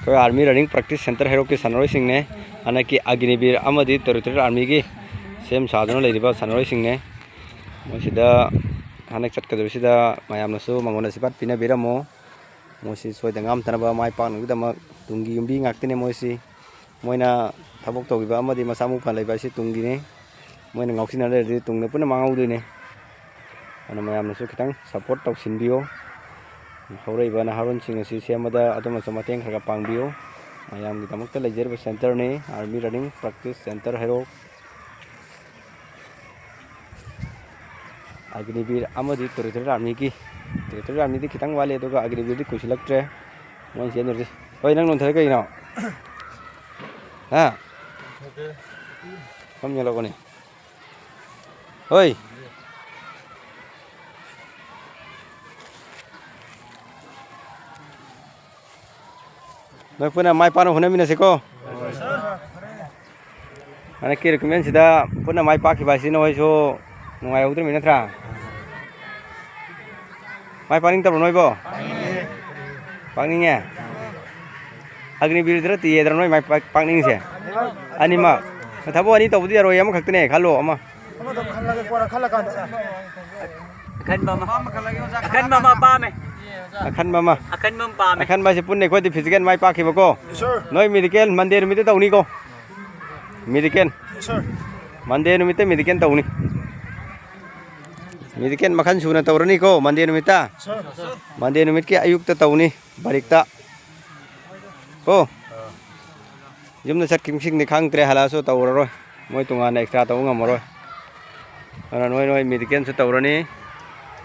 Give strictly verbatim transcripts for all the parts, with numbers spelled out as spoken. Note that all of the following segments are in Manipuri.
ꯑꯩꯈꯣꯏ Army Running Practice Centre ꯍꯩꯔꯣꯛꯀꯤ ꯁꯥꯟꯅꯔꯣꯏꯁꯤꯡꯅꯦ꯫ ꯍꯟꯗꯛꯀꯤ Agniveer ꯑꯃꯗꯤ Territorial Army ꯒꯤ ꯁꯦꯝ ꯁꯥꯗꯨꯅ ꯂꯩꯔꯤꯕ ꯁꯥꯟꯅꯔꯣꯏꯁꯤꯡꯅꯦ꯫ ꯃꯣꯏꯁꯤꯗ ꯍꯟꯗꯛ ꯆꯠꯀꯗꯧꯔꯤꯁꯤꯗ ꯃꯌꯥꯝꯅꯁꯨ ꯃꯉꯣꯟꯗ ꯁꯤꯄꯥꯠ ꯄꯤꯅꯕꯤꯔꯝꯃꯣ꯫ ꯃꯣꯏꯁꯤ ꯁꯣꯏꯗ ꯉꯥꯝꯗꯅꯕ ꯃꯥꯏ ꯄꯥꯛꯅꯕꯒꯤꯗꯃꯛ ꯇꯨꯡꯒꯤ ꯌꯨꯝꯕꯤ ꯉꯥꯛꯇꯅꯦ ꯃꯣꯏꯁꯤ꯫ ꯃꯣꯏꯅ ꯊꯕꯛ ꯇꯧꯈꯤꯕ ꯑꯃꯗꯤ ꯃꯁꯥ ꯃꯎ ꯐꯅ ꯂꯩꯕ ꯍꯥꯏꯁꯤ ꯇꯨꯡꯒꯤꯅꯤ꯫ ꯃꯣꯏꯅ ꯉꯥꯎꯁꯤꯟꯅ ꯂꯩꯔꯗꯤ ꯇꯨꯡꯗ ꯄꯨꯟꯅ ꯃꯥꯡꯍꯧꯗꯣꯏꯅꯦ꯫ ꯑꯗꯨꯅ ꯃꯌꯥꯝꯅꯁꯨ ꯈꯤꯇꯪ support ꯇꯧꯁꯤꯟꯕꯤꯌꯨ꯫ ꯍꯧꯔꯛꯏꯕ ꯅꯍꯥꯔꯣꯟꯁꯤꯡ ꯑꯁꯤ ꯁꯦꯝꯕꯗ ꯑꯗꯣꯝꯅꯁꯨ ꯃꯇꯦꯡ ꯈꯔ ꯈꯔ ꯄꯥꯡꯕꯤꯌꯨ꯫ ꯃꯌꯥꯝꯒꯤꯗꯃꯛꯇ ꯂꯩꯖꯔꯤꯕ centre ꯅꯤ, Army Running Practice Centre ꯍꯩꯔꯣꯛ꯫ Agniveer ꯑꯃꯗꯤ Territorial Army ꯒꯤ, Territorial Army ꯗꯤ ꯈꯤꯇꯪ ꯋꯥꯠꯂꯤ, ꯑꯗꯨꯒ Agniveer ꯗꯤ ꯀꯨꯏꯁꯤꯜꯂꯛꯇ꯭ꯔꯦ꯫ ꯃꯣꯏ ꯆꯦꯟꯗꯣꯏꯁꯦ꯫ ꯍꯣꯏ, ꯅꯪ ꯅꯣꯟꯊꯔꯦ ꯀꯩꯒꯤꯅꯣ? ꯍꯥ? ꯁꯝ ꯌꯦꯜꯂꯛꯄꯅꯦ꯫ ꯍꯣꯏ꯫ ꯅꯣꯏ ꯄꯨꯟꯅ ꯃꯥꯏ ꯄꯥꯛꯅ ꯍꯣꯠꯅꯃꯤꯟꯅꯁꯤꯀꯣ꯫ ꯍꯟꯗꯛꯀꯤ recruitment ꯁꯤꯗ ꯄꯨꯟꯅ ꯃꯥꯏ ꯄꯥꯛꯈꯤꯕ ꯍꯥꯏꯁꯤ ꯅꯈꯣꯏꯁꯨ ꯅꯨꯡꯉꯥꯏꯍꯧꯗ꯭ꯔꯤꯕꯅꯤ ꯅꯠꯇ꯭ꯔꯥ? ꯃꯥꯏ ꯄꯥꯛꯅꯤꯡꯗꯕ꯭ꯔꯣ ꯅꯣꯏꯕꯣ? ꯄꯥꯛꯅꯤꯡꯉꯦ? Agniveer ꯗꯔ ꯇꯤ ꯑꯦ ꯗꯔ ꯅꯣꯏ ꯃꯥꯏ ꯄꯥꯛ-, ꯄꯥꯛꯅꯤꯡꯉꯤꯁꯦ? ꯑꯅꯤꯃꯛ? ꯊꯕꯛ ꯑꯅꯤ ꯇꯧꯕꯗꯤ ꯌꯥꯔꯣꯏ, ꯑꯃꯈꯛꯇꯅꯦ ꯈꯜꯂꯣ, ꯑꯃ꯫ ꯑꯃꯗꯣ ꯈꯜꯂꯒꯦ, ꯀꯣꯟꯅ ꯈꯜꯂꯀꯥꯟꯗ꯫ ꯑꯈꯟꯕ ꯑꯃ꯫ ꯑꯈꯟꯕ ꯑꯃ ꯄꯥꯝꯃꯦ꯫ ꯑꯈꯟꯕ ꯑꯃ꯫ ꯑꯈꯟꯕ ꯑꯃ ꯄꯥꯝꯃꯦ꯫ ꯑꯈꯟꯕ ꯍꯥꯏꯁꯦ ꯄꯨꯟꯅ ꯑꯩꯈꯣꯏꯗꯤ physical ꯃꯥꯏ ꯄꯥꯛꯈꯤꯕꯀꯣ꯫ Yes, sir. ꯅꯣꯏ medical Monday ꯅꯨꯃꯤꯠꯇ ꯇꯧꯅꯤꯀꯣ꯫ Medical꯫ Yes, sir. Monday ꯅꯨꯃꯤꯠꯇ medical ꯇꯧꯅꯤ꯫ Medical ꯃꯈꯜ ꯁꯨꯅ ꯇꯧꯔꯅꯤꯀꯣ Monday ꯅꯨꯃꯤꯠꯇ꯫ Sir. Monday ꯅꯨꯃꯤꯠꯀꯤ ꯑꯌꯨꯛꯇ ꯇꯧꯅꯤ, ꯕꯥꯔꯤꯛꯇ꯫ ꯀꯣ? ꯌꯨꯝꯗ ꯆꯠꯈꯤꯕꯁꯤꯡꯗꯤ ꯈꯪꯗ꯭ꯔꯦ, ꯍꯜꯂꯛꯑꯁꯨ ꯇꯧꯔꯔꯣꯏ꯫ ꯃꯣꯏ ꯇꯣꯉꯥꯟꯅ extra ꯇꯧꯕ ꯉꯝꯃꯔꯣꯏ꯫ ꯑꯗꯨꯅ ꯅꯣꯏ, ꯅꯣꯏ medical ꯁꯨ ꯇꯧꯔꯅꯤ꯫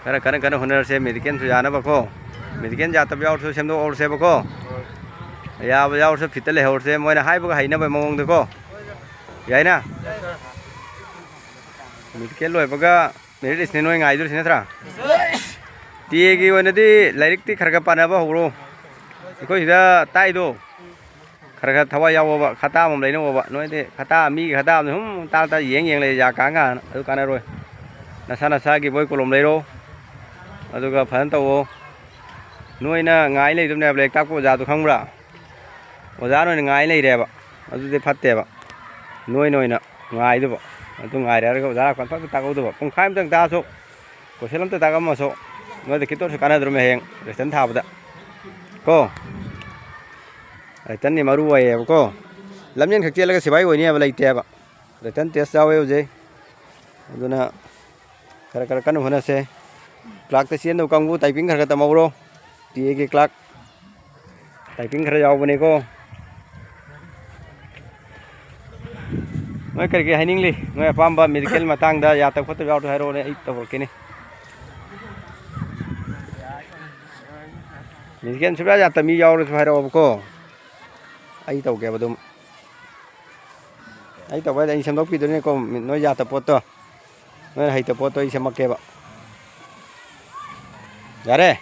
ꯈꯔ ꯀꯟꯅ, ꯀꯟꯅ ꯍꯣꯠꯅꯔꯁꯦ medical ꯁꯨ ꯌꯥꯅꯕꯀꯣ꯫ Medical ꯌꯥꯗꯕ ꯌꯥꯎꯔꯁꯨ ꯁꯦꯝꯗꯣꯛꯍꯧꯔꯁꯦꯕꯀꯣ꯫ ꯌꯥꯕ ꯌꯥꯎꯔꯁꯨ fit ꯇ ꯂꯩꯍꯧꯔꯁꯦ, ꯃꯣꯏꯅ ꯍꯥꯏꯕꯒ ꯍꯩꯅꯕ ꯃꯑꯣꯡꯗꯀꯣ꯫ ꯌꯥꯏꯅ? Medical ꯂꯣꯏꯕꯒ merit list ꯅꯦ ꯅꯣꯏ ꯉꯥꯏꯗꯣꯏꯁꯤ ꯅꯠꯇ꯭ꯔꯥ? ꯇꯤ ꯑꯦ ꯒꯤ ꯑꯣꯏꯅꯗꯤ ꯂꯥꯏꯔꯤꯛꯇꯤ ꯈꯔ ꯈꯔ ꯄꯥꯅꯕ ꯍꯧꯔꯣ꯫ ꯑꯩꯈꯣꯏ ꯁꯤꯗ ꯇꯥꯛꯏꯗꯣ ꯈꯔ ꯈꯔ ꯊꯋꯥꯏ ꯌꯥꯎꯑꯣꯕ, ꯈꯇꯥ ꯑꯃꯃꯝ ꯂꯩꯅꯧꯑꯣꯕ꯫ ꯅꯣꯏꯗꯤ ꯈꯇꯥ ꯃꯤꯒꯤ ꯈꯇꯥ ꯑꯃꯗ ꯁꯨꯝ ꯇꯥꯛ ꯇꯥꯛ ꯌꯦꯡ ꯌꯦꯡ ꯂꯩ, ꯌꯥ ꯀꯥ ꯀꯥꯅ ꯑꯗꯨ ꯀꯥꯟꯅꯔꯣꯏ꯫ ꯅꯁꯥ ꯅꯁꯥꯒꯤ ꯕꯣꯏ ꯀꯣꯂꯣꯝ ꯂꯩꯔꯣ, ꯑꯗꯨꯒ ꯐꯖꯅ ꯇꯧꯑꯣ꯫ ꯅꯣꯏꯅ ꯉꯥꯏ ꯂꯩꯗꯕꯅꯦ ꯍꯥꯏꯕ, ꯂꯥꯏꯔꯤꯛ ꯇꯥꯛꯄ ꯑꯣꯖꯥꯗꯣ ꯈꯪꯕ꯭ꯔꯥ? ꯑꯣꯖꯥꯅ ꯑꯣꯏꯅ ꯉꯥꯏ ꯂꯩꯔꯦꯕ꯫ ꯑꯗꯨꯗꯤ ꯐꯠꯇꯦꯕ꯫ ꯅꯣꯏꯅ ꯑꯣꯏꯅ ꯉꯥꯏꯗꯨꯕ꯫ ꯑꯗꯨ ꯉꯥꯏꯔꯦ ꯍꯥꯏꯔꯒ ꯑꯣꯖꯥ ꯂꯥꯛꯄ ꯐꯠ ꯐꯠ ꯇꯥꯛꯍꯧꯗꯕ꯫ ꯄꯨꯡꯈꯥꯏ ꯑꯃꯇꯪ ꯇꯥꯛꯑꯁꯨ, ꯀꯣꯏꯁꯟ ꯑꯝꯇ ꯇꯥꯛꯑꯝꯃꯁꯨ, ꯅꯣꯏꯗ ꯈꯤꯇ ꯑꯣꯏꯔꯁꯨ ꯀꯥꯟꯅꯗ꯭ꯔꯣꯃꯦ ꯍꯌꯦꯡ ꯔꯤꯇꯟ ꯊꯥꯕꯗ꯫ ꯀꯣ? ꯔꯤꯇꯟꯗꯤ ꯃꯔꯨ ꯑꯣꯏꯌꯦꯕꯀꯣ꯫ ꯂꯝꯖꯦꯟ ꯈꯛ ꯆꯦꯜꯂꯒ ꯁꯤꯐꯥꯏ ꯑꯣꯏꯅꯤ ꯍꯥꯏꯕ ꯂꯩꯇꯦꯕ꯫ ꯔꯤꯇꯟ ꯇꯦꯁ ꯌꯥꯎꯋꯦ ꯍꯧꯖꯤꯛ꯫ ꯑꯗꯨꯅ ꯈꯔ ꯈꯔ ꯀꯟꯅ ꯍꯣꯠꯅꯁꯦ꯫ ꯀ꯭ꯂꯥꯔꯛꯇ ꯆꯦꯟꯗꯧ ꯀꯥꯡꯕꯨ ꯇꯥꯏꯄꯤꯡ ꯈꯔ ꯈꯔ ꯇꯝꯍꯧꯔꯣ꯫ ꯇꯤ ꯑꯦꯒꯤ ꯀ꯭ꯂꯥꯔꯛ ꯇꯥꯏꯄꯤꯡ ꯈꯔ ꯌꯥꯎꯕꯅꯤꯀꯣ꯫ ꯅꯣꯏ ꯀꯔꯤ ꯀꯔꯤ ꯍꯥꯏꯅꯤꯡꯂꯤ? ꯅꯣꯏ ꯑꯄꯥꯝꯕ ꯃꯦꯗꯤꯀꯦꯜ ꯃꯇꯥꯡꯗ ꯌꯥꯗꯕ ꯈꯣꯠꯇꯕ ꯌꯥꯎꯔꯁꯨ ꯍꯥꯏꯔꯛꯑꯣꯅꯦ, ꯑꯩ ꯇꯧꯔꯛꯀꯦꯅꯦ꯫ ꯃꯦꯗꯤꯀꯦꯜ ꯁꯨꯡꯌꯥ ꯌꯥꯗꯕ ꯃꯤ ꯌꯥꯎꯔꯁꯨ ꯍꯥꯏꯔꯛꯑꯣꯕꯀꯣ, ꯑꯩ ꯇꯧꯒꯦꯕ ꯑꯗꯨꯝ꯫ ꯑꯩ ꯇꯧꯕ ꯍꯥꯏꯗꯤ ꯑꯩ ꯁꯦꯝꯗꯣꯛꯄꯤꯗꯣꯏꯅꯤꯀꯣ, ꯅꯣꯏ ꯌꯥꯗꯕ ꯄꯣꯠꯇꯣ, ꯅꯣꯏꯅ ꯍꯩꯇꯕ ꯄꯣꯠꯇꯣ ꯑꯩ ꯁꯦꯝꯃꯛꯀꯦꯕ꯫ ꯌꯥꯔꯦ?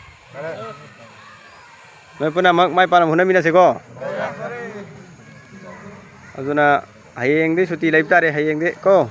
ꯅꯣꯏ ꯄꯨꯝꯅꯃꯛ ꯃꯥꯏ ꯄꯥꯛꯅ ꯍꯣꯠꯅꯃꯤꯟꯅꯁꯤꯀꯣ꯫ ꯑꯗꯨꯅ ꯍꯌꯦꯡꯗꯤ ꯁꯨꯇꯤ ꯂꯩꯕ ꯇꯥꯔꯦ, ꯍꯌꯦꯡꯗꯤ ꯀꯣ꯫